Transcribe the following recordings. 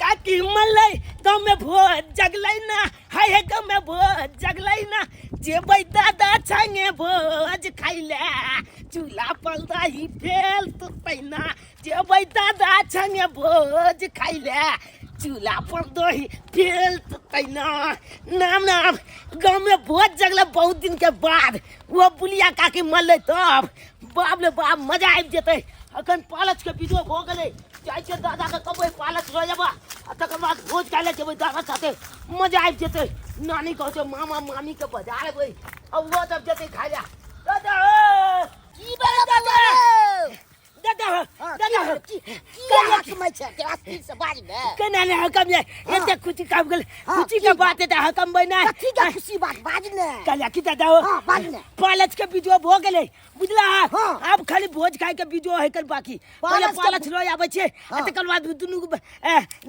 काकी मरलै गाँव में भोज जगलै ना, हाय हे गाँव में भोज जगलै ना, जेबै दादा संगे भोज खाइले, चूल्हा पर दही फेल तुतै ना, जेबै दादा संगे भोज खाइले, चूल्हा पर दही फेल तुतै ना। नाम नाम गाँव में भोज जगलै बहुत दिन के बाद, वो बुलिया काकी मरलै तब बाप रे बाप मजा आबि जेतै। अखन पालच के वीडियो भऽ गेलै, जाइ छियै दादा के कहबै पालच लऽ जेबा आ तकर बाद भोज खाइ लए जेबै दादा साथे, मजा आबि जेतै। नानी कहै छै मामा मामी के बजा लेबै आ ओहो सब जेतै खाइ लए। दादा ओ की भेलै दादा रे? दादा हाँ, दादा की की की हकमै छै के अस्थिर से बाज ने केना ने हकम ये एते खुशी काम गेल। हाँ, खुशी के की बात है हकम बना कथी के खुशी बात बाज ने? कहलिया की दादा हो हाँ, बाज ने। पालच के वीडियो भऽ गेलै बुझला। हाँ। आब खाली भोज खाय के वीडियो है कर बाकी। पहिले पालच के पालच लऽ आबै छै आ हाँ। तकर बाद दुनू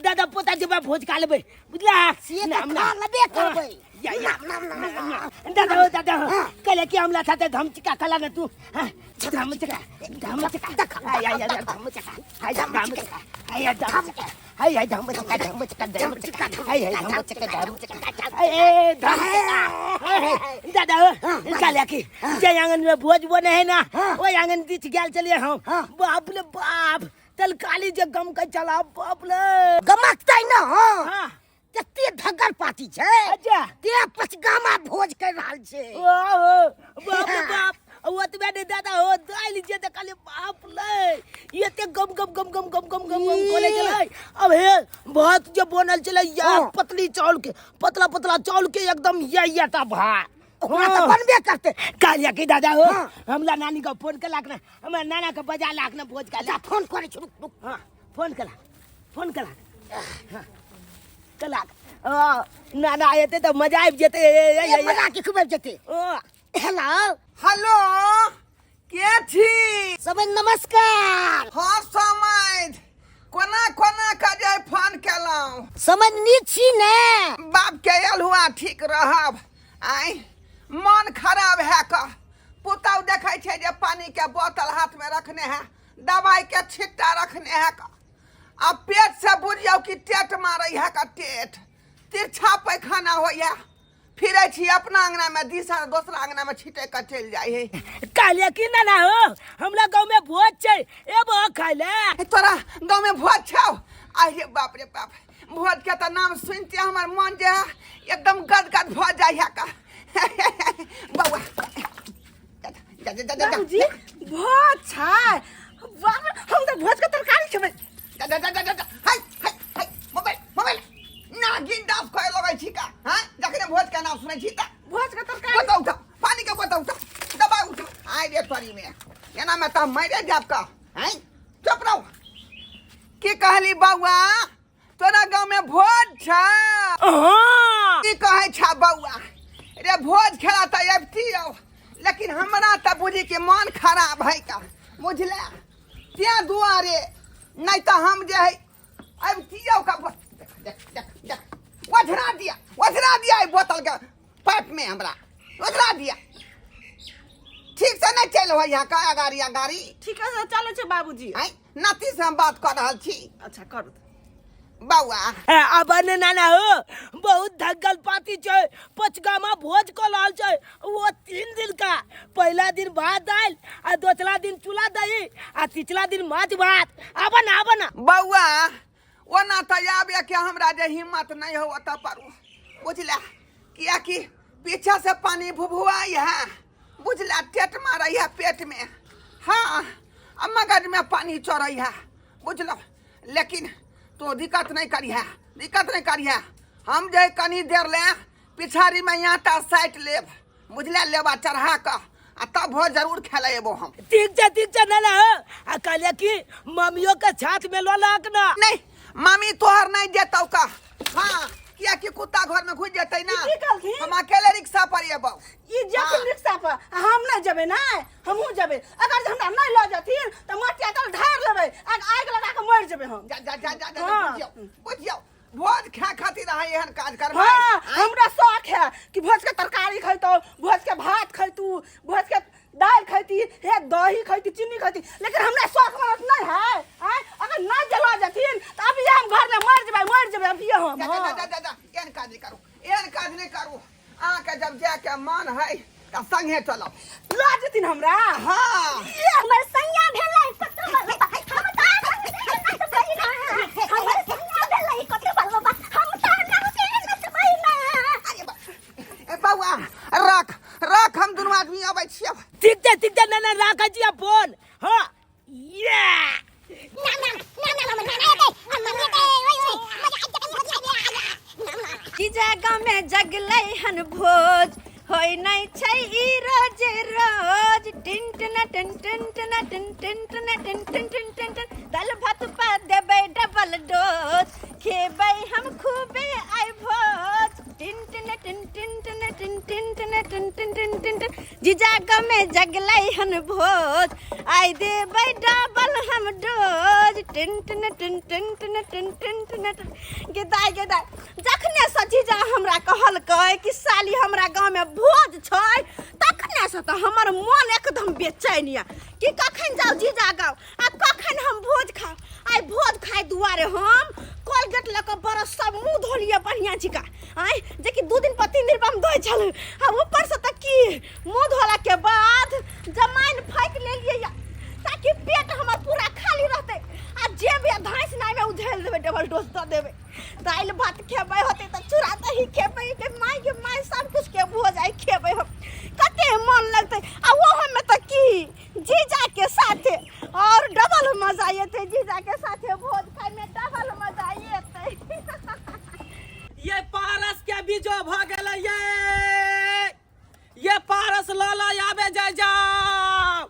दादा पोता जेबै भोज खा लेबै बुझला। से तऽ नाम खा नाम लेबे करबै। या या नाम नाम नाम नाम। दादा हो दादा हो हाँ। कहले कि हमरा साथे धमचिका खला ने तू। हाँ, धमचिका धमचिका हाय हाय हाय धमचिका हाय धमचिका हाय हाय धमचिका हाय हाय धमचिका धमचिका धमचिका हाय हाय धमचिका धमचिका हाय हाय धमचिका हाय हाय। दादा हो कहले कि जे आंगन में भोज बने है ना ओहि आंगन दिस गेल चलिए हम। हाँ। बाप रे बाप तलकाली जे गम के चला बाप रे गमकतै ना। हाँ हाँ कते धग्गर पार्टी छै। अच्छा। ते पचगामा भोज कर रहल छै। ओहो बाप रे बाप ओतबे नहि दादा हो दालि जे देखलियै बाप रे एते गम गम गम गम गम गम गम गम बोले छलै। अब हे भात जे बनल छलै या हाँ। पतली चावल के पतला पतला चावल के एकदम या या टा भात। ओकरा तऽ हाँ। बनबे करतै। कहलियै कि दादा हो हाँ। हमरा नानी के फोन केलक ने, हमरा नाना के बजा लाख ने भोज खाइ अच्छा फोन करै छी, रुक रुक। हाँ फोन केलक फोन केलक हाँ केलक। हाँ नाना एतै तऽ मजा आबि जेतै। ए, ए, ए, ए, मजा की खूब आबि जेतै। ओ। हेलो। हेलो के छी? सब नमस्कार। हाँ समझ कोना कोना के जे फोन केलहुँ? समझ नीक छी ने? बाप के आयल हुआ ठीक रहब। आइ मन खराब है का पुतहु देखै छै जे पानी के बोतल हाथ में रखने है, दवाई के छिट्टा रखने है का, आ पेट से बुझियौ कि टेट मारै है का, टेट तिरछा पैखाना होइया, फिरै छी अपना अंगना में दिशा दोसरा अंगना में छिटे के चलि जाइ है। कहलियै कि नाना हो हमरा गाँव में भोज छै एबो खाइ ले। तोरा गाँव में भोज छौ? अरे बाप रे बाप भोज के तऽ नाम सुनते हमर मन जे है एकदम गदगद भऽ जाइ है का। बौआ जा जा जा जा जा बाबूजी भोज छै बाप रे, हम तऽ भोज के तरकारी खेबै। जा जा जा जा जा हाय हाय हाय मोबाइल मोबाइल नागिन डांस करे लगै छी का? हाँ जखने भोज के नाम सुनै छी तऽ भोज के तरकारी बोतल उठा, पानी के बोतल उठा, दबाई उठा। आइ रे तोरी में एना में तऽ मरे जाब का। हैं चुप रहो। की कहली बौआ तोरा गाँव में भोज छै? हाँ। की कहै छा बौआ रे भोज खेला तऽ अबिती रहो, लेकिन हमरा तऽ बुझी कि मन खराब है का बुझले, तें दुआरे नहीं तऽ हम जे है अबितियौ का देख देख देख देख ओझरा दिया ओझरा दिया एहि बोतल के पाइप में हमरा ओझरा दिया। ठीक से नहीं चल हो यहाँ का अगाड़ी अगाड़ी। ठीक है चलै छै बाबूजी। आँय नाती से हम बात कर रहल छी। अच्छा करू बौआ। अब ने नाना हो बहुत धग्गल पाती छै, पचगामा भोज कऽ रहल छै वो 3 दिन का, पहला दिन भात दालि आ दोसरा दिन चूल्हा दही आ तीसरा दिन माछ भात। आब ना आब ना बौआ ओना तऽ आबे के हमरा जे हिम्मत नहीं हो ओतऽ पर बुझला, कियाकि पीछा से पानी भुभुआई है बुझला, टेट मारै है पेट में, हाँ आ मगज में पानी चढ़ै है बुझलो, लेकिन तो दिक्कत नहीं करिहे, दिक्कत नहीं करिहे। हम जे कनी देर ले पिछाड़ी में आटा साटि लेब बुझले, लेबा चढ़ा कऽ आ तब भोज जरूर खेले एबो हम। ठीक छै नाना हो। आ कहलियै कि मम्मियो के छात में लऽ लक ना। नहीं मामी तोहर नहीं जेतौ का, हाँ कियाकि कुत्ता घर में घुस जेतै ना। की कहलखिन? हम अकेले रिक्शा पर एबौ। ई जेथिन हाँ। रिक्शा पर आ हम नहीं जेबै ना, हमहूँ जेबै। अगर जे हमरा नहीं लऽ जेथिन तऽ मटिया तेल ढारि लेबै आ आगि लगा कऽ मरि जेबै हम। जा जा जा जा जा हाँ। बुझियौ बुझियौ भोज खाय खातिर अहाँ एहन काज करबै? हाँ, हमरा शौक है कि भोज के तरकारी खैतौ, भोज के भात खैतू, भोज के दालि खैती, हे दही खैती, चीनी खैती, लेकिन हमरा शौक मनत नहीं है। आँय अगर नहीं जला जेथिन तऽ अभी हम घर में मरि जेबै, मरि जेबै। अबिए हम जा जा जा जा जा एहन काज नहि करू, एहन काज नहि करू। अहाँके जब जायके मन है तऽ संगे चलब। लऽ जेथिन हमरा? हाँ। ये हमर सैया भेलै कतरो बाबा, हम तऽ हमर सैया भेलै कतरो बाबा, हम तऽ नाचे नचबै ना। अरे बा, ए बौआ, रख रख, हम दुनू आदमी अबै छियै। ठीक छै, ठीक छै। ना ना, राखै छी फोन। हाँ, ये ना ना ना ना ना ना ना ना। की जगह में जगलै हन भोज, होय नै छै ई रोज रोज। टिन टिन टिन टिन टिन टिन टिन टिन टिन टिन टिन टिन टिन, दालि भात पर देबै डबल डोज, खेबै हम खूबे आइ भोज। टिन टिन टिन टिन टिन टिन टिन टिन टिन टिन टिन टिन टिन, जीजा में जगलै हन भोज, आइ देबै डबल हम डोज। टिन टिन टिन टिन टिन टिन टिन टिन टिन। गे दाइ, गे दाइ, जखने से जीजा हमरा कहलकै कि साली हमरा गाँवमे भोज छै, तखने से तऽ हमर मन एकदम बेचैन यऽ कि कखन जाउ जीजा गाँव आ कखन हम भोज खाउ। आइ भोज खाइ दुआरे हम कोलगेट लऽ कऽ बरस सब मुँह धोलियै बढ़िआँ छिका आँय, जेकि 2 दिन पर 3 दिन पर हम धोइ छलहुँ। आ ऊपरसँ तऽ की मुँह धोलाके बाद जमाइन फाँकि लेलियै यऽ ताकि पेट हमर पूरा खाली रहतै आ जे भी धाँसि नाइमे उझेल देबै, डबल डोज दऽ देबै। दालि भात खेबै होतै तऽ चूड़ा दही खेबै। गे माय, गे माय, सब कुछ के भोज आइ खेबै हम, कते मन लगतै। आ ओहोमे तऽ की जीजा के साथे और डबल मजा एतै। जीजा के साथे भोज खाइमे डबल मजा एतै। ये पारस के बीजो भ गेलै। ये पारस ल ल आबे जाय जाओ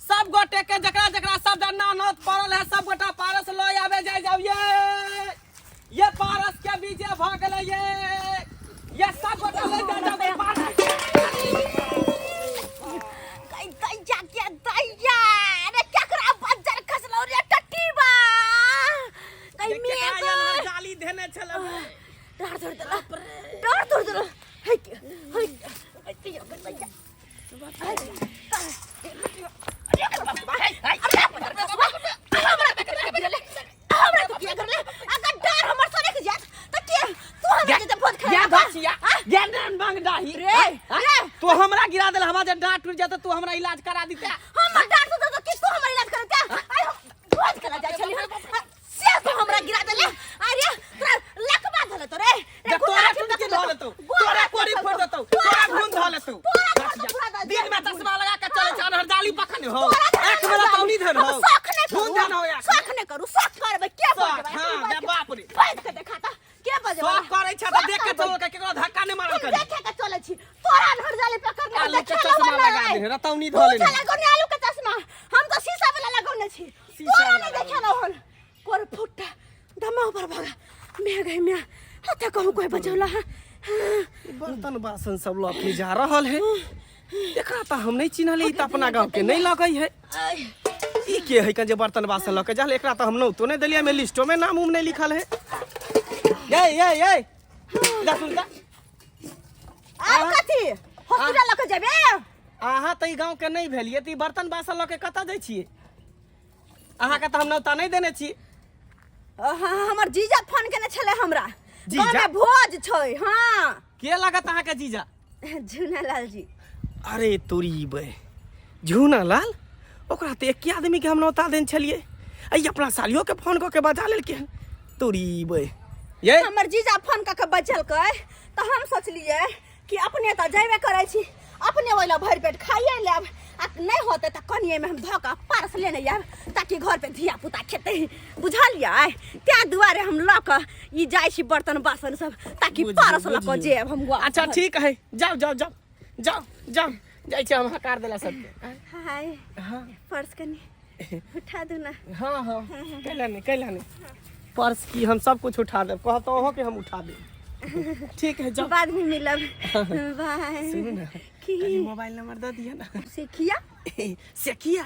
सब गोटे के, जकरा जकरा सब डन्ना नौत पड़ल है सब गोटा पारस ल आबे जाय जाओ। ये पारस के बीजे भ गेलै। ये सब गोटा ले जाय जाओ पारस। दैया के दैया रे, केकरा बज्जर खसलौ रे टटीबा? गई केकरा मेघ एहन गाली देने छलै? डर धर देला, डर धर देला। हे हे दैया के दैया, हमरा तो किया करले? अगर डर हमर सड़क जात त के तू हमरा जे भोज खाए या घसिया, या नान बांग डाही रे, रे। तू हमरा गिरा देल। हमरा जे डांट टूट जात तू हमरा इलाज करा दीते। हमर डांट टूट त किस तू हमर इलाज करते? आइ हम भोज खेला जाइ छली से तू हमरा गिरा देले। अरे तोरा लकबा धले तो रे। जे तोरा टूट के धऽ लेतौ, तोरा कोरी फोड़ देतौ, तोरा घून धऽ लेतौ। दिन में चश्मा लगा के चले छै, अनहर जाली पखन हो, आँख में रतौनी धन हो। शौक नहि धुन करू, धन हो आँख। शौक नहि करू। शौक करबै के शौक, बजबै? हाँ, गे बाप रे। बाजि के देखाता के बजबै? शौक करै छै तऽ देख के चलो के केकरो धक्का नहि मारल हम करी। देखे के चलै छी तोरा अनहर जाली पकड़ने। आलू के चश्मा लगा दे, रतौनी धऽ लेने। लगौने आलू के चश्मा, हम तऽ शीशा वाला लगौने छी। शीशा तोरा वाला नहि देखे रहल। कोर फुट्टा दमा ऊपर भागा मैं गई मैं हते कहूँ कोई बजौला। हाँ, बर्तन बासन सब लऽ के जा रहल है, एकरा तऽ हम नहि चिन्हली। ई तऽ अपना गाँव के नहि लगै है। ई के है जे बर्तन बासन लऽ के जा? एकरा तऽ हम नौतो नहि देलियै, एहिमे लिस्टो में नाम उम नहि लिखल है। ये ये ये, इधर सुन तऽ। आब कथी हॉस्पिटल लऽ के जेबे? अहाँ तऽ ई गाँव के नहि भेलियै तऽ ई बर्तन बासन लऽ के कतऽ जाइ छियै? अहाँके तऽ हम नौता नहि देने छी। हाँ, हमर जीजा फोन केने छलै हमरा। जीजा? गाँवमे भोज छै। हाँ। के लागत अहाँके जीजा? झूनालाल जी। अरे तोरी बे, झूनालाल! ओकरा तऽ एके आदमीके हम नौता देने छलियै आ ई अपना सालियोके फोन कऽ के बजा लेलकै हन। तोरी बे ये। हमर जीजा फोन कऽ के बजलकै तऽ हम सोचलियै कि अपने तऽ जेबे करै छी, अपने ओहि लए भरि पेट खाइए लेब आ नहि होतै तऽ कनिएमे हम धऽ कऽ पारस लेने आयब ताकि घर पे धिया पुता खेतै, बुझलियै? तें दुआरे हम लऽ कऽ ई जाइ छी बर्तन बासन सब ताकि बुझियौ, पारस लऽ कऽ बुझियौ। जेब हम वापस। अच्छा ठीक है, जाओ जाओ जाओ जाओ जाओ, जाइ छी हम हकार देला सबके। हाय। हाँ। पर्स कनि उठा दू ना। हाँ हाँ, कैला नहीं, कैला नहीं। पर्स की, हम सब कुछ उठा देब, कहत अहों के हम उठा देब। ठीक है, जाओ। बाद में मिलब, बाय। सुनू ना। की? कनी मोबाइल नंबर दऽ दिअ ना। सिखिया। से किया?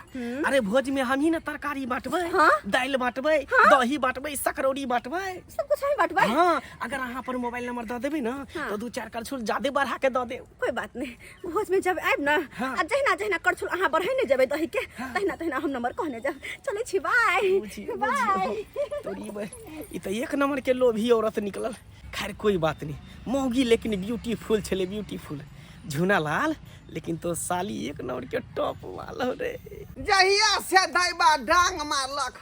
अरे भोज में हम ही ना तरकारी बांटबै, हाँ? दालि बांटबै, दही बांटबै, सकरौरी बांटबै। सब कुछ हम बांटबै। हाँ, अगर अहाँ अपन मोबाइल नंबर दऽ देबै ना, हाँ। तो 2-4 करछुल ज्यादे बढ़ा के दऽ देब। कोई बात नहीं, भोज में जब आयब ना, हाँ। आ जहिना जहिना करछुल अहाँ बढ़ेने जेबै दही के, तहिना तहिना हम नंबर कहने जाब। चलै छी, बाय। बुझियौ, बाय। बुझियौ। तोरी ई तऽ एक नंबर के लोभी औरत निकलल। खैर कोई बात नहीं, मौगी लेकिन ब्यूटीफुल छलै, ब्यूटीफुल झुना लाल, लेकिन तो साली एक नंबर के टॉप माल हो रे। जहिया से दैबा डांग मारलक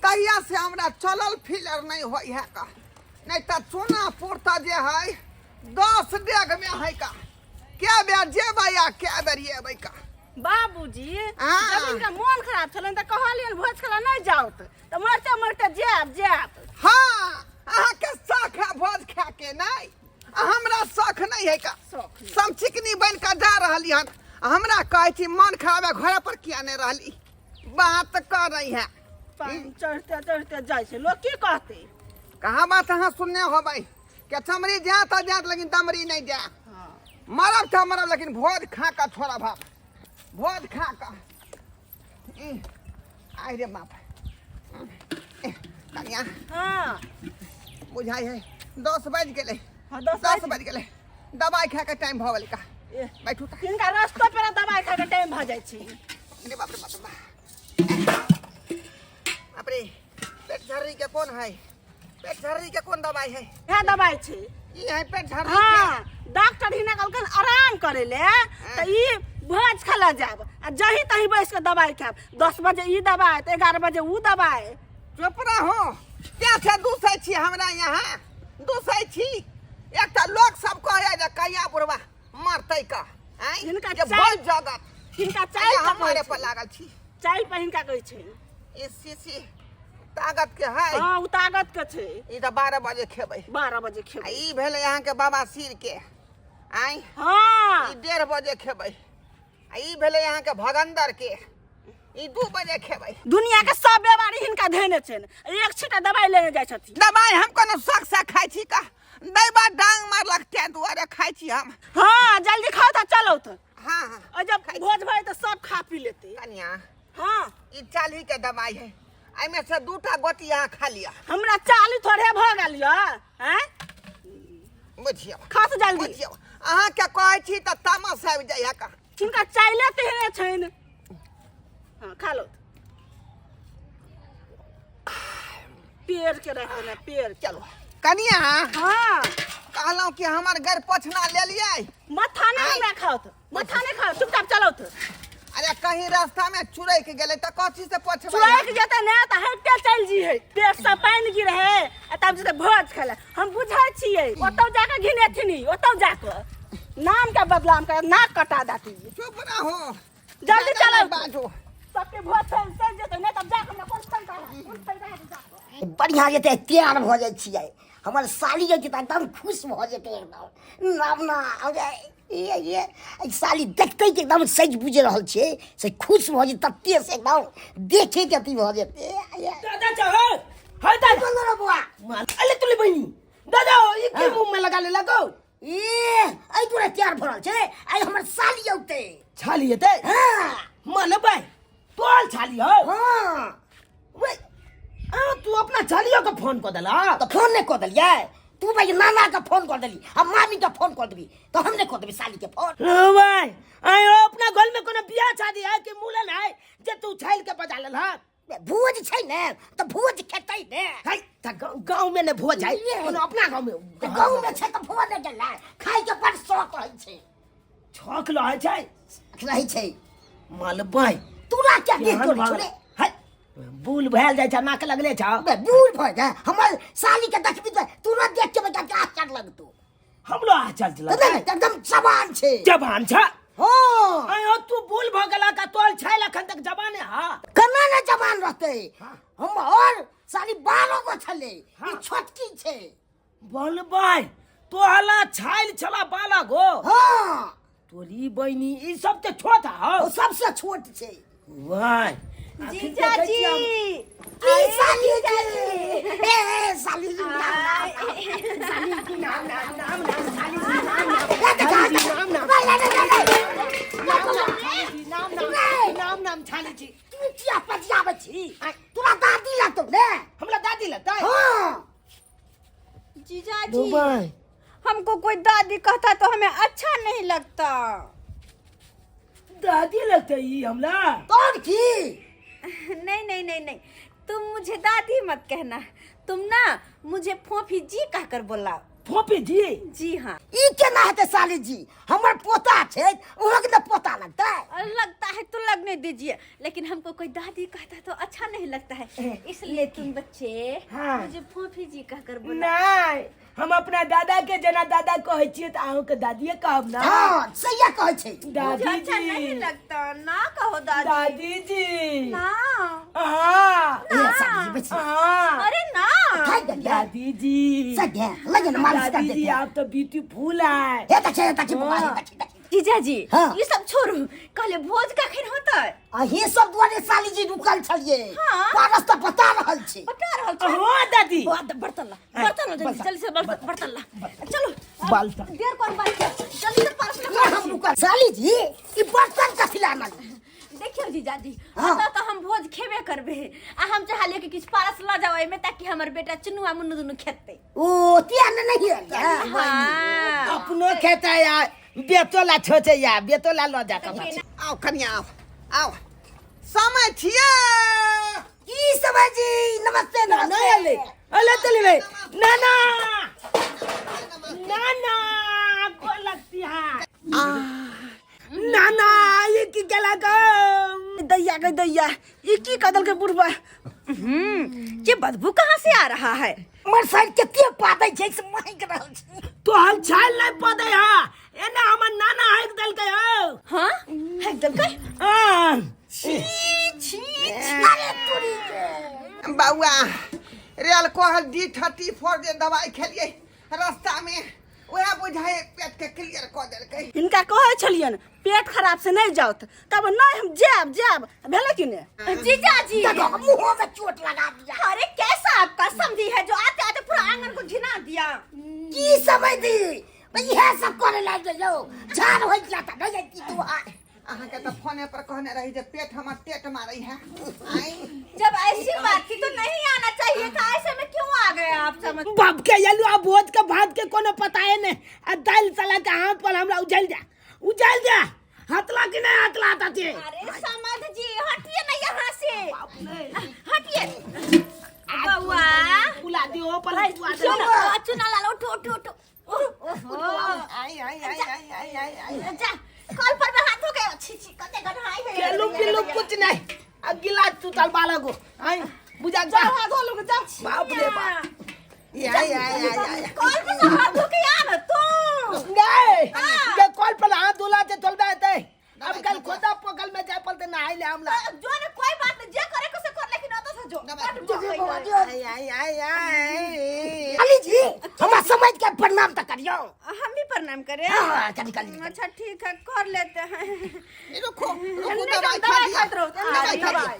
तहिया से हमरा चलल फिलर नहीं होई है का, नहीं तऽ चूनापुर तऽ जे है 10 डेग में है का, के बेर जेबै आ के बेर एबै का। बाबूजी, हाँ। जब इनका मोन खराब छलनि तऽ कहलियनि भोज खेला नहीं जाओ तऽ मरते मरते जायब जायब। हाँ, अहाँके शौक है भोज खाए के, नहीं हमरा शौक नहीं है का। शौक नहीं। सब चिकनी बन के जा रहली हन, हमरा कहै छी मन खराब है घरे पर किया नहीं रहली, बात कर रही है। पानि चढ़ते चढ़ते जाइ छै, लोग की कहते? कहाँ बात अहाँ सुनने होबै के चमड़ी जात तऽ जात लेकिन दमड़ी नहीं जा। हाँ। मरब तऽ मरब लेकिन भोज खा कऽ छोड़ब हम, भोज खा कऽ। आइ रे बाप। कनिया। हाँ। बुझाइ है 10 बाजि गेलै। हाँ, 10 10 बाजि गेलै, दवाइ खाके टाइम भऽ गेलै का। ए, बैठू तऽ। हिनका रस्तो पेरा दवाइ खाके टाइम भऽ जाइ छै। अरे बाप रे बाप रे बाप। बाप रे, पेट झर्री के कोन है? पेट झर्री के कोन दवाइ है? इएह दवाइ छै। ई है पेट झर्री के। हाँ, डॉक्टर हिना कहलकन आराम करे ले, तऽ ई भोज खेला जायब आ जही तही बैस के दवाइ खायब। 10 बजे ई दवाइ तऽ 11 बजे ऊ दवाइ। चुप रहो, क्या से दूसै छी हमरा यहाँ दूसै छी। एकटा लोक सब कहै जे कहिया बुढ़वा मरतै का, आँय? हिनका जे चाय- भोज जगत। हिनका चाय अहाँ पर कहै मरे छै। पर लागल छी। चाय पर हिनका कहै छै। ई शीशी ताकत के है। हाँ, उ ताकत के छै। ई तऽ 12 बजे खेबै। 12 बजे खेबै। आ ई भेलै अहाँके बाबा सिर के, आँय? हाँ। ई 1:30 बजे खेबै। आ ई भेलै अहाँके भगन्दर के, ई 2 बजे खेबै। दुनिया के सब बीमारी हिनका धेने छनि, एक छींटा दवाइ लेने जाइ छथिन। दवाइ हम कोनो शौक से खाइ छी का? दैबा डांग मारलक तें दुआरे खाइ छी हम। हाँ, जल्दी खाउ तऽ चलौ तऽ। हाँ, हाँ। और जब भोज भए तऽ सब खा पी लेतै। कनिया। हाँ। ई 40 के दवाइ है, एहिमे से 2टा गोटी अहाँ खा लिअ। हमरा 40 थोड़े भऽ गेल यऽ, आँय? बुझियौ। खाउ तऽ जल्दी। बुझियौ, अहाँके कहै छी तऽ तामस आबि जाइए का। हिनका चाइले तेहने छनि। हाँ, खा लो। पेड़ के रहते ना, पेड़। चलो कनिया। हाँ। कहलहुँ कि हमर घर पोछना लेलियै। मथा नहीं हमरा खाओ तो, मथा नहीं खाओ, चुपचाप चलो तो। अरे कहीं रास्ता में चुरैक गेलै तऽ कथी से पोछबै? चुरैक जेतै ने तऽ हटिते चलि जी है, पेट से पानि गिरे है आ तब जेतै भोज खाय लए। हम बुझै छियै, ओतौ जाकऽ घिनेथिन, ओतौ जाकऽ नाम के बदनाम कर, नाक कटा देती। चुप रहो, जल्दी चलो। बाजू। सबके भोज चलि चलि जेतै ने तब जाकऽ हमरा कोन फायदा है, कोन फायदा है जाकऽ। बढ़िया जेतै, तैयार भऽ जाइ छियै। हमर साली जे छै तऽ एकदम खुश भऽ जेतै एकदम। नाम ना ये ये एहि साली देखतै कि एकदम सजि बुझि रहल छियै से खुश भऽ जेतै, तते से एकदम देखे के अथी भऽ जेतै। दादा चल, हाय दादा। बोलो रे बौआ। अरे तुली बहिनी, दादा ई के मुंह में लगा ले लगो। ए, एहि दुआरे तैयार भऽ रहल छै, आइ हमर साली औतै। छाली एतै? हाँ। मन भाई, तोल छाली हौ? हाँ। वे, आ तू अपना छालियो के फोन कऽ देला? तऽ फोन नहि कऽ देलियै? तू भाई नाना के फोन कऽ देली आ मामी के फोन कऽ देबी तऽ हम नहि कऽ देबी साली के फोन? ओ भाई, आइ अपना घर में कोनो बियाह शादी है कि मूलन है जे तू छाइल के बजा लेल हँ? भोज छै ने तऽ भोज खेतै ने। है, तऽ गाँव में ने भोज है, कोनो अपना गाँव में। गाँव में छै तऽ भोज नहि गेलै, खाय के बड़ शौक रहै छै। शौक रहै छै? रहै छै। मालबाई, तोरा क्या देख केहन तोरे भागल? छोड़े? है, बूल भैल जाइ छै, नाक लगले छौ। बे, बूढ़ भऽ जा, हमर साली के देखबी तऽ तुरंत देख के बेटा के आश्चर्य लगतौ। हमरो आश्चर्य लगतौ। नहि, नहि, एकदम जवान छै। जवान छै? हाँ। आय, तू बूढ़ भऽ गेला का तोल छै अखन तक जवाने? हाँ। केना ने जवान रहतै? हाँ। हम और साली 12 गो छलै, हाँ। ई छोटकी छै। बोलबाई, तोहला छाइल छला 12 गो? हाँ। तोरी बहिनी, ई सब ते छोट हौ? ओ सबसे छोट छै। वाह। जीजाजी। की साली जी? ए, साली जी, नाम, नाम, साली जी, नाम, नाम, नाम, नाम, साली जी, नाम, नाम, ए, देखा, साली जी, नाम, नाम, नहीं, नहीं, नहीं, नहीं, नाम, नाम, नाम, नाम, छी। तोरा दादी लगतौ ने? हमरा दादी लगतै? हाँ। जीजा जी, हमको कोई दादी कहता तो हमें अच्छा नहीं लगता। दादी लगतै ई हमरा? तोर की? नहीं नहीं नहीं नहीं, तुम मुझे दादी मत कहना, तुम ना मुझे फोफी जी कहकर बोलाओ। फोफी जी? जी हाँ। ई केना हेतै साली जी? हमर पोता छै, ओहो के तऽ पोता लगतै। और लगता है तो लगने दीजिए, लेकिन हमको कोई दादी कहता तो अच्छा नहीं लगता है, इसलिए तुम बच्चे हाँ। मुझे फोफी जी कहकर बोलाओ। नहीं, हम अपना दादा के जेना दादा कहै छियै तऽ अहूँके दादिये कहब ना। हाँ, सहिए कहै छै। मुझे दादी अच्छा जी। नहीं लगता ना, कहो दादी। दादी जी। ना। हाँ। ए, साली जी, बैठिए। हाँ। अरे ना। थाकि गेलियै? दादी जी। सही है, लगे ना मालिश कर दादी जी देते हैं। आप तो ब्यूटीफुल है। हे देखिए, हे देखिए, बौआ, हे देखिए, देखिए। जीजा जी, हाँ। ये सब छोड़ू, कहले भोज कखन होतै? अहीं सब दुआरे साली जी रुकल छलियै। हाँ। पारस तऽ बता रहल छी। बता रहल छै। हाँ दादी। बर्तन ला, बर्तन ला, जल्दी, जल्दी से बर्तन ला। चलो, अब बाल्टा। देर कौन बात के? जल्दी से पारस ला। ना, हम रुकल। साली जी, ई बर्तन कथी ला आनल? देखियौ जीजाजी, हाँ। ओतऽ तऽ हम भोज खेबे करबे, आ हम चाहलियै कि किछु पारस लऽ जाउ एहिमे ताकि हमर बेटा चुनुआ मुन्नू दुनू खेतै। ओ तिया ने नहीं है। हाँ। अपनो खेतै आ बेतोला छोचै या बेतोला लऽ जा कऽ। आउ कनिया, आउ आउ, समय छियै। की समय जी? नमस्ते ना नमस्ते। अले अले चली भाई। ना ना ना ना, को लगती है ना ना, ये की केला गो? दैया गे दैया, ई की कदल के बुढ़बा? ये बदबू कहाँ से आ रहा है? हमर साइड कते पादै छै से महक रहल छै। तो हम छाल नहीं पदे हा, एना हमर नाना हाइक देलकै हो। हाँ, हाइक देलकै? हाँ। छी छी। अरे तोरी के। बौआ, रेल कहल D34 जे दवाई खेलियै रास्ता में, वएह बुझाइ पेट के क्लियर कऽ देलकै। हिनका कहै छलियनि पेट खराब से नहीं जाउत, तब नहीं हम जायब जायब, भेलै कि ने? जीजाजी। देखो, मुंहो में चोट लगा दिया। अरे कैसा आपका समझी है जो आते आते पूरा आंगन को घिना दिया। की समझ दी? इएह सब करे लागि गेलौ। झाड़ होइ गया तऽ नहि जैती तू। अहाँके तऽ फोने पर कहने रही जे पेट हमर टेट मारै है। आँय। जब ऐसी बात थी तो नहीं आना चाहिए था, ऐसे में क्यों आ गए आप? समझ बाप के यलु आ भोज के भात के कोनो पता है नहीं, आ दाल सला के हाथ पर हमरा उजल जा, उजल जा, हतला कि नहीं हतला आता थे। अरे समझ जी, हटिए ना यहाँ से, हटिए बउआ। बुला दियो पर बुला सुनो, दियो। चुना लाल, उठो उठो उठो। ओहो। आई आई आई आई आई आई आई। जा कल पर में हाथ हो गए। छी छी, कते गन्हाई है। केलू पिल्लू कुछ नहीं, आ गिलास टूटल बाला को आई बुझा जा। जाओ हाथ धो लो, जाओ। बाप रे बाप। आई आई आई आई। कल पर से हाथ धो के आ ना तू। नहीं, ये कल पर हाथ धुला ते तोलबे ते। अब कल खोदा पकल में जाय पलते नहाय ले हमला। जो ने कोई बात नहीं, जे करे को से कर, लेकिन ओतऽ से जो। आई आई आई आई। साली जी, हमरा समझ के प्रणाम तऽ करियौ। हम भी प्रणाम करें? हाँ, करी, करी। अच्छा ठीक है, कर लेते हैं। रुको रुको, नहीं, दवाई खा दवाई लिया। खाइत रहो, दवाई खा लिया। दवाई।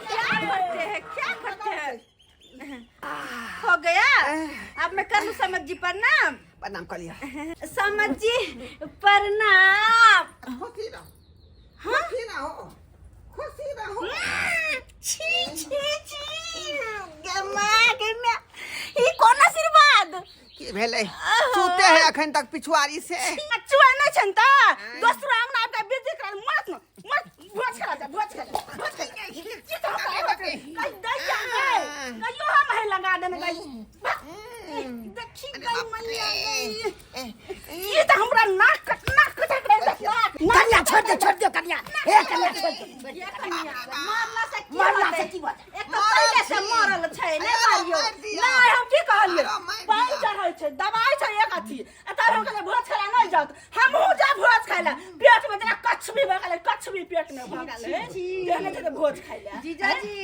क्या करते हैं, क्या करते हैं? हो गया, अब मैं कर लूं समझ जी प्रणाम। प्रणाम कर लिया। समझ जी प्रणाम। खुशी रहो, खुशी रहो, खुशी रहो। छी छी छी, गे माँ गे माँ, ई कोन आशीर्वाद? की भेलै? सुते है अखन तक पिछुआरी से। चुआ नहीं छन त दोसरो अंगना आबि के बेइज्जती करा, मरत न मरत, भोज खा जा, भोज खा जा, भोज खा जा। की तऽ हमरा आबि के कहि दैया गै, कहियो हम है लगा देने गई। देखी गई मैया गई, ई तऽ हमरा नाक कट, नाक कट के नाक। कन्या छोड़ दे, छोड़ दे कन्या। हे कन्या छोड़ दे, छोड़ दे। ये कन्या, मारला से की मारला होतै? से की भऽ जाय? एक तऽ पहिले से मरल छै, नहि अरे मारियौ। मारि दिया। नहीं, हम की कहलियै? अरे मारि पानि दिया। चढ़ै छै, दवाई छै एक अथी, आ तब हम कहलियै भोज खाय लए नहीं जाउत, हमहूँ जायब भोज खाय लए। पेट में जेना कछुबी भऽ गेलै, कछुबी पेट में भऽ गेलै, तेहने छै भोज खाय लए। जीजाजी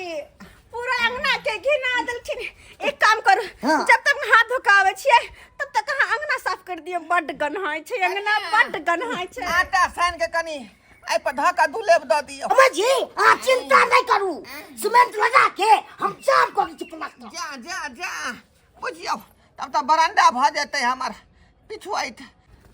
पूरा अंगना के घिना देलखिन। एक काम करू, हाँ। जब तक हाथ धो के आबै छियै तब तक अहाँ अंगना साफ कर दियौ। बड्ड गन्हाइ छै अंगना, बड्ड गन्हाइ छै। आटा सान के कनी एहि पर धऽ कऽ दुलेब दऽ दियौ। अम्मा जी, अहाँ चिंता नहीं करू, सीमेंट लगा के हम जाम कऽ दै छी प्लास्टर। जा जा जा, बुझियौ तब तऽ बरांडा भऽ जेतै हमर पिछुआइत।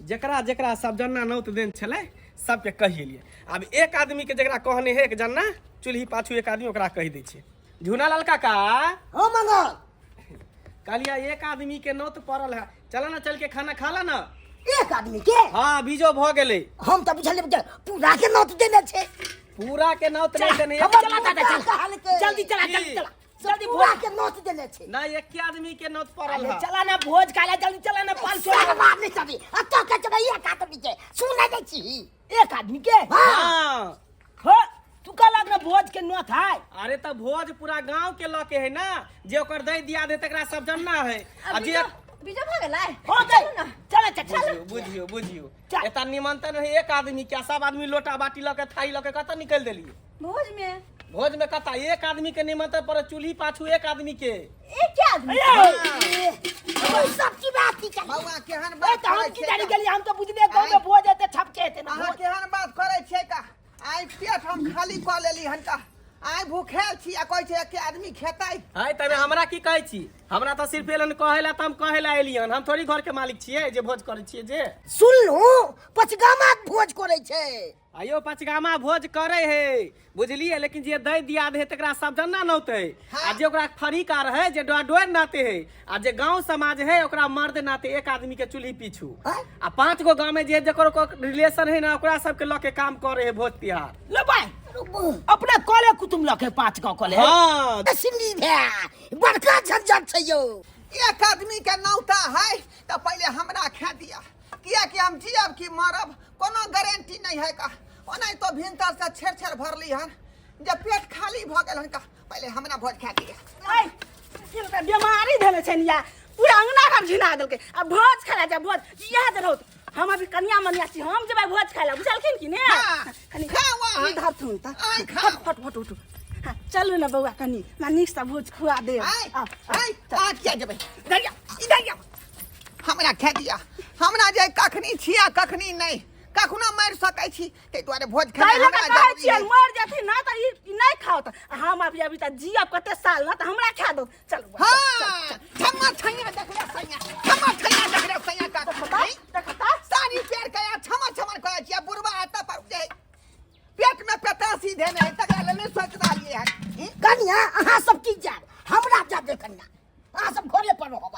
जकरा जकरा सब जन्ना नौत देन छलै सबके कहि एलियै। आब एक आदमी के जकरा कहने है, एक जन्ना चूल्ही पाछू एक आदमी, ओकरा कहि दै छियै। झूनालाल काका। हाँ मंगल। कहलिया एक आदमी के नौत पड़ल है, चल ना, चल के खाना खा ला ना। एक आदमी के? हाँ, बीजो भ गेलै। हम तऽ बुझलियै जे पूरा के नौत देने छै। पूरा के नौत नहीं देने। हमर चला दादा, चला। कहलकै। जल्दी चला, जल्दी की? चला, जल्दी। पूरा भोज के नौत देने छै। ना, एक आदमी के नौत पड़ल अरे है। चला ना, भोज खा ला, जल्दी चला ना, पाल छोड़। बात नहीं सभी अतः के चबे एक आदमी के सुनै नै छी। एक आदमी के? हाँ। हो, तू का लगना भोज के नौत है? अरे तऽ भोज पूरा गांव के लऽ के है ना, जे ओकर दै दिया दे तकरा सब जनना है। आ जे बीजो भऽ गेलै। हो गई। चलू ना। चला चल चल। बुझियो बुझियो बुझियो। चल। एतऽ निमंत्रण है एक आदमी के, सब आदमी लोटा बाटी लऽ के, थारी लऽ के कतऽ निकलि देलियै? भोज में। भोज में कतऽ? एक आदमी के निमंत्रण पर, चूल्ही पाछू एक आदमी के। एक आदमी? ओ सब की बात की चली। बौआ, केहन ए बात तऽ हम करै की छियै जानी का? गेलियै, हम तऽ बुझलियै गाँव में भोज हेतै, छपके हेतै ना अहाँ भोज। केहन बात करै छियै का? आइ पेट हम खाली कऽ लेली हन का, आइ भूखेल छी आ कहै छै एके आदमी खेतै। है तमे हमरा की कहै छी? हमरा तऽ सिर्फ एलन कहै ला, तऽ हम कहै ला एलियन। हम थोड़ी घर के मालिक छियै जे भोज करै छियै जे। सुनलू, पचगामा भोज करै छै। आयो पचगामा भोज करे है, बुझलियै? लेकिन जे दै दिया दे तकरा सब जन्ना नौते है। आ जे ओकरा फरीका रहे, जे डोर नाते है, आ जे गांव समाज है, ओकरा मर्द नाते एक आदमी के चूल्ही पीछू। आँय? आ 5 गो गांव में जे जकर ओकर रिलेशन है ना, ओकरा सबके लऽ के काम करे है भोज तिहार। ले भाई, अपना कले कुटुम लके 5 गाँव कले। हाँ। सिन्नी भए बड़का झंझट छै यौ। एक आदमी के नौता है तऽ पहिले हमरा खा दिया, कियाकि हम जियब कि मरब कोनो गारंटी नहीं है का। ओना तो भिनसर से छेड़ छेड़ भरली हन, जब पेट खाली भऽ गेल हन का, पहिले हमरा भोज खा दिया। ऐ, ई तऽ बीमारी धेने छै या पूरा अंगना घर घिना देलकै। आ भोज खाय ला जा, भोज इएह दे रहत। हम अभी कनिया मनिया छी, हम जेबै भोज खाय ला, बुझलखिन कि ने? हाँ, कनि खाउ अहाँ। ई धरथुन तऽ। आइ खाउ। फट फट फट उठू। हाँ, चलू ने बौआ, कनि हमरा नीकसँ भोज खुआ देब। आइ आउ, आउ, आइ चल। अहाँ किया जेबै? इधर आ, इधर आ। हमरा खा दिया। हमरा जे कखनी छिया कखनी नहीं, कखनो मरि सकै छी, ताहि दुआरे भोज ताहि खेनाइ लऽ कऽ हमरा कहै जरूरी छियनि है। मरि जेथिन ना तऽ ई नहि खाओ तऽ हम अभी अभी तऽ जियब कते साल ना, तऽ हमरा खा दो। चल बौआ, चल, हाँ, छम्मा छैया देखले सैया, छम्मा छैया देखले सैया का चल। देखता। सारी पेड़ के छमर छमर करै छियै। बुढ़वा एतऽ पर जे पेट में पेतासी धेने है, तकरा लेल नहि सोचि रहलियै हन। कनिया, अहाँ सब की जायब? हमरा जा दे कनिया, अहाँ सब घरे पर रहब।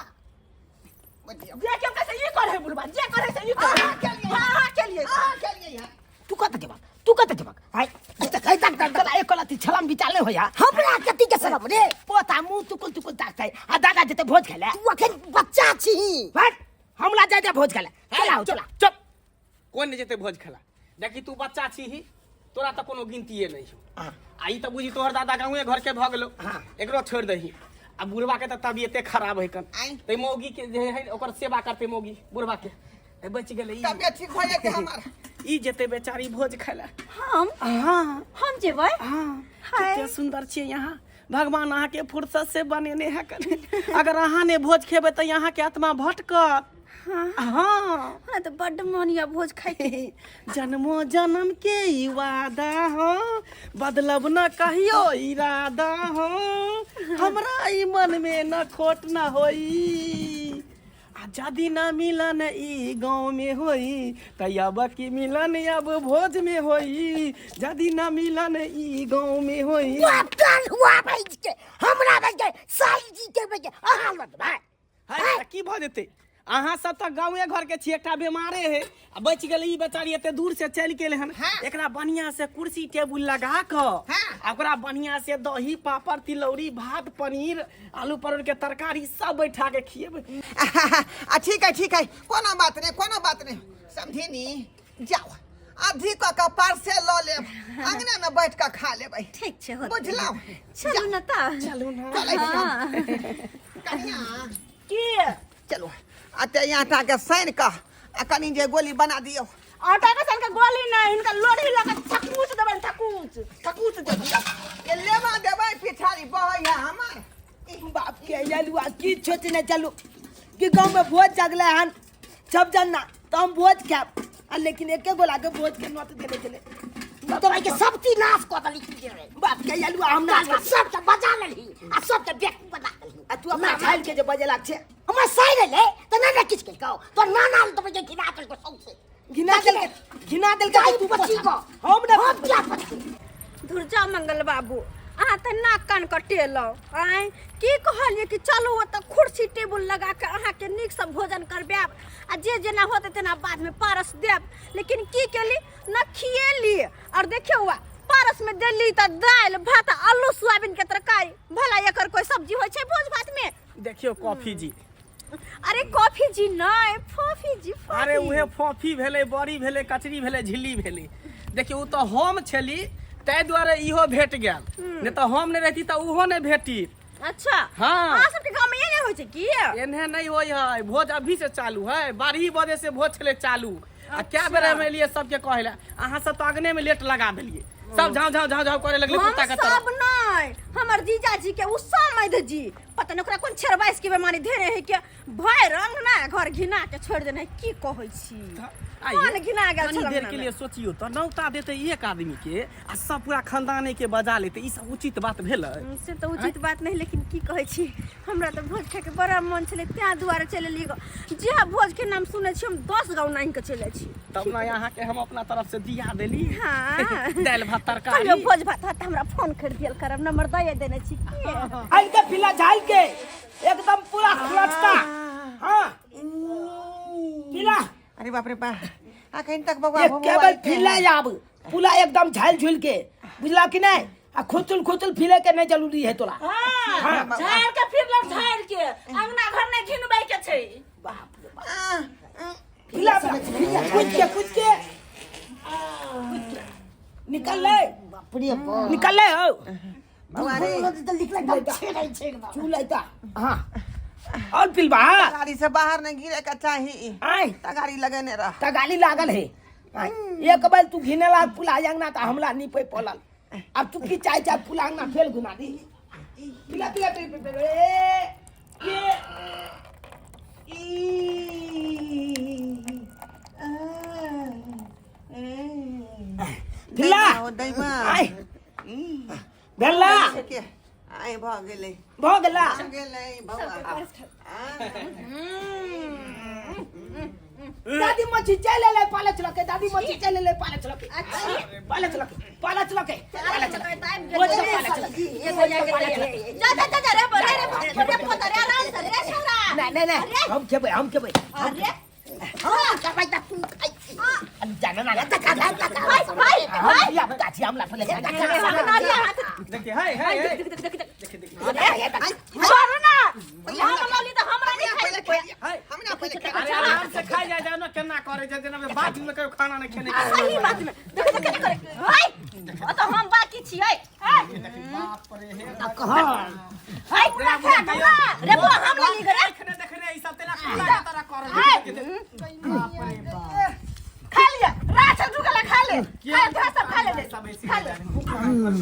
बुझियौ। जे केओ कहै से ई करे बुढ़वा, जे करे से ई करे। अहाँ के लिए। हाँ, अहाँ के लिए। अहाँ के लिए है। तू कतऽ जेबक? तू कतऽ जेबक? हाय, तऽ कहै तक तक तोरा एक लत्ती छलम बिचार नहि होइया? हमरा कथी के शरम रे? पोता मुँह तुकुल तुकुल ताकतै आ दादा जेतै भोज खाइ लए। तू अखन बच्चा छी। हट, हमरा जाय दे भोज खाइ लए। चला आओ, चला। चुप, कोन नहि जेतै भोज खेला? देखी, तू बच्चा छी ही, तोरा तऽ कोनो गिनतिये नहि हौ। आ ई तऽ बुझी तोहर दादा गाँवे घर के भऽ गेलौ, एकरो छोड़ि दही। आ बुढ़वा के तऽ तबियते खराब है कन। आँय? तै मौगी के जे है, ओकर सेवा करतै मौगी बुढ़वा के। ए, बचि गेलै ई। तबियत ठीक भऽ जेतै हमर। ई जेतै बेचारी भोज खाइ लए। हम? हाँ। हम जेबै? हाँ। हाय। कते सुंदर छियै यहाँ, भगवान अहाँके फुर्सत से बनेने है कने। अगर अहाँ ने भोज खेबै तऽ यहाँ के आत्मा भटकत। हाँ। हाँ। हमरा तऽ बड्ड मन यऽ भोज खायके। जन्मो जन्म के ई वादा हो, बदलब न कहियो इरादा हो, हमरा ई मन में न खोट न होई। आ जदि न मिलन ई गाँव में होई त अब की मिलन अब भोज में होई। जदि न मिलन ई गाँव में होई। बाप हुआ भाई के, हमरा भाई के, साई जी के भाई के, अहाँ लग भाई। है तऽ की भऽ जेतै? अहाँ सब तऽ गाँवे घर के छी, एकटा बेमारे है आ बचि गेलै ई बेचारी, एते दूर से चलि गेल हन। हाँ। एकरा बढ़िया से कुर्सी टेबुल लगा कऽ हाँ। आ ओकरा बढ़िया से दही पापड़ तिलौरी भात पनीर आलू परोड़ के तरकारी सब बैठा के खिएबै। आ ठीक है, ठीक है, कोनो बात नहीं, कोनो बात नहीं। समझिनी, जाओ आधी कऽ के पार्सल लऽ लेब, अंगना में बैठ कऽ खा लेबै। ठीक छै, होतै। बुझलहुँ? चलू ने तऽ। चलू ना। चलै छी हम। हाँ। कनिया। की? चलू, आ ते आटा के सानि कऽ आ कनि जे गोली बना दियौ। आटा के सन के गोली नहि, हिनका लोढ़ी लऽ कऽ थकूच देबनि, थकूच थकूच देबनि। ये लेबा देबै, पिछाड़ी बहै है हमर। बाप के यलुआ, की सोचने चलू कि गाँव में भोज जगले हन सब जन्ना तो हम भोज खायब, आ लेकिन एके गोला के भोज के नौत देने छलै। तो भाई के सब चीज नाश कऽ देली की रे? बाप के यलुआ, हम नाश ना सब के बजा लेलही आ सब के बेकूफ बना देलही। आ तू अपना झालि के जे बजेलाक छै। हमर साइर एलै तऽ नहि ने किछु केलकौ, तोर नाना तो के खिला देलकौ सौंसे। घिना देल के, घिना देल के। जाई तू पची पोछा। को। हम ना हम क्या पची? धुरजा मंगल बाबू, अहाँ तऽ नाक कान कटेलहुँ। आँय, की कहलियै कि चलू ओतऽ कुर्सी टेबुल लगा कऽ अहाँके नीकसँ भोजन करबायब आ जे जेना होतै तेना बादमे पारस देब, लेकिन की केली न खिएली। और देखियौ वा पारसमे देली तऽ दालि भात आ आलू सोयाबीनके तरकारी। भला एकर कोइ सब्जी होइ छै भोज भातमे? देखियौ कॉफी जी। अरे कॉफी जी नहि, फॉफी जी, फॉफी। अरे उहे फॉफी भेलै, बड़ी भेलै, कचरी भेलै, झिल्ली भेलै। देखियौ, ओ तऽ हम छली ताहि दुआरे इहो भेट गेल, नहि तऽ हम नहि रहती तऽ ओहो नहि भेटी। अच्छा। हाँ। अहाँ सबके गाँव में ये होइ छै की? एन्हे नहीं होई है भोज, अभी से चालू है। 12 बजे से भोज छलै चालू आ क्या बेर हम एलियै सबके कहै लए, अहाँ सब तऽ अगने में लेट लगा देलियै, सब झाँव झाँव झाँव झाँव करे लगलै हम कुत्ता के तरह। सब नहीं, हमर जीजाजी के उ समैध जी, पता नहीं ओकरा कोन छेरबाइस के बेमारी धेने है के भय रंग ना घर घिना के छोड़ देने है। की कहै छी, आइए, मन घिना गेल कनी छल देर अंगना के में। लिए सोचियो तऽ नौता देते एक आदमी के आ सब पूरा खानदाने के बजा लेते, ई सब उचित बात भेलै? से तऽ उचित बात नहीं, लेकिन की कहै छी, हमरा तऽ भोज खाइके बड़ा मन छलै, तें दुआरे चलि एलियै गऽ। जे भोज के नाम सुनै छी हम 10 गाँव नाहि के चलि जाइ छी। तब ना अहाँके हम अपना तरफ से दिया देली। हाँ। दालि भात तरकारी। कहियो भोज भात होत तऽ हमरा फोन कर दियल करब, नंबर दए देने छी की। झाल के फिला, झाल के एकदम पूरा खुलचता। हाँ, फिला। अरे बाप रे बा, अखन तक बौआ एक भुभुआ केवल के फिला आब पूरा एकदम झाल झुल के, बुझला कि नहीं? आ खुचुल खुचुल फिले के नहीं जरूरी है तोरा। हाँ, झाड़ के फिर लग, झाड़ के अंगना घर नहीं घिनबै के छै। बाप रे बाप, फिला कूद के, कूद के निकल ले। बाप रे बाप, निकल ले हो। बौआ रे। तऽ लिखला एकदम छेड़ै छै एकदम। चूल ऐता। हाँ, और पिलबा। गाड़ी से बाहर नहीं गिरे के चाही। आय तगारी लगेने रह। तगाली लागल है। आय, एक बार तू घिने ला पुला अंगना त हमला नहीं पे पड़ल। अब तू की चाहे चाहे पुला अंगना फेल घुमा दी। पिला पिला पिला पिला, ए ये ई आ, ए। पिला। दैमा ओ दैमा। आय भेला। के आय भऽ गेलै। भऽ गेला, भऽ गेलै बौआ। दादी मच्छी चल ले पाले चलो के, दादी मच्छी चल ले पाले चलो के, पाले चलो के, पाले चलो के, पाले चलो के, वो चलो पाले चलो के। जा जा जा जा रे रे रे रे पोता रे, आराम से रे छोरा। नहीं नहीं नहीं, हम खेबै, हम खेबै। अरे हाँ, करबै तऽ तू खाइ छी। जाना ना। तका तका। भाई भाई। हम दिया बता छी हमला पहिले। देखिए, है है है। छोड़ू ना, हम लली तऽ हमरा नहीं खाइ पहिले के। खाइ, हमरा पहिले खाइ। अरे आराम से खाइ जाय, जाय ना केना करे छै, जेना बाद में कहियो खाना नहीं खेने के। सही बात में देख देख केना करे हाय, ओ तऽ हम बाकी छियै। बाप रे हे। हाय, पूरा खा गला रे बो, हम लली रे। देखने देखने ई सब तेना कुला के तरह करे। बाप रे बाप, खा लिया रात ढुकला, खा ले, खा ले सब, खा ले। सब ऐसे। खा ले।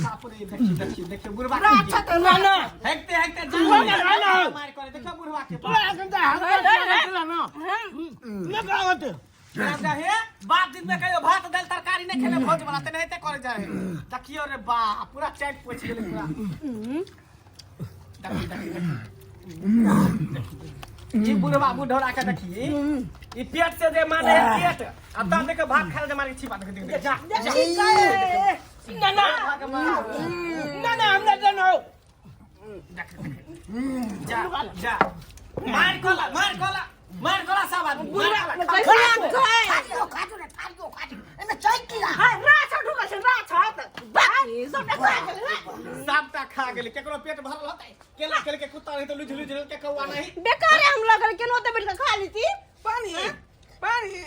बाप रे, देखिए देखिए देखिए बुढ़वा रात के ना ना हेकते हेकते ना ना ना। मार करे, देखो बुढ़वा के। ना गावत जा हे, बाप दिन में कहियो भात दाल तरकारी नहीं खेले भोज वाला, तेनाहिते करे जाए हे। देखियो रे बाप, पूरा चाट पोछि गेलै पूरा। देखी देखी देखी, ई बुढ़वा बुढ़ौरा के देखी, ई पेट से जे माने है पेट, आ तब देख भात खाए जे मारे छी बात। देख देख, जा जा। ना ना ना ना, हमरा जानो। जा जा, मार कोला, मार कोला, मार कोला, सब आदमी मार कोला। खाजियो खाजो रे, खाजियो खाजो, एहिमे छै कीड़ा। हाय, रात ढुकल छै, रात बाकी सब खा गेल। सबटा खा गेलै, केकरो पेट भरल होतै? केला खेल के कुत्ता नहीं तो लुझ लुझ के कौआ नहीं। बेकार हम लगल केनो तऽ बैठ के खा लीती। पानी पानी।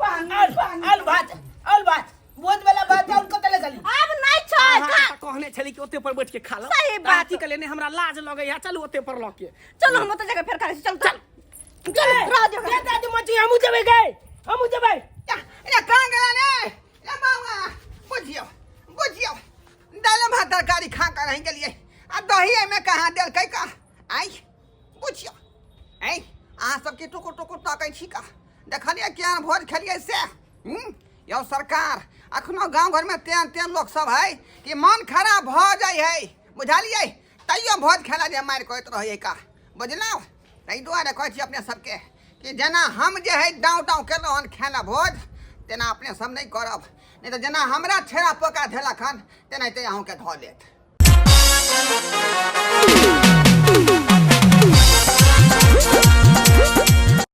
आल आल भात, आल भात, भोज वाला भात और कतले गली। आब नहीं छै। अहाँ खा। तऽ कहने छली कि ओते पर बैठ के खा लो। सही बात। अथी के लेने हमरा लाज लगैया, चलू ओते पर लऽ के। चलो, हम ओतऽ जाके फेर खा लै छी। चल चल चल, रह दियौ। ये दादी मच्छी, हमू जेबै गए, हमू जेबै। ए कहाँ गेला रे ए बौआ? बुझियौ बुझियौ, दालि भात तरकारी खा कऽ रहि गेलियै आ दही एहिमे कहाँ देलकै का? आइ बुझियौ, ऐ अहाँ सबके टुकुर टुकुर तकै छी का? देखलियै केहन भोज खेलियै से? हूँ यौ सरकार, अखनो गाँव घरमे तेहन तेहन लोक सब है कि मन खराब भऽ जाइ है, बुझलियै? तैयो भोज खेला जे मारि करैत रहै का, बुझलहुँ? ताहि दुआरे कहै छी अपने सबके कि जेना हम जे है डाँव डाँव केलहुँ हन खेला भोज, तेना अपने सब नहि करब, नहि तऽ जेना हमरा छेड़ा पका धेलक हन तेनाहिते अहूँके धऽ लेत।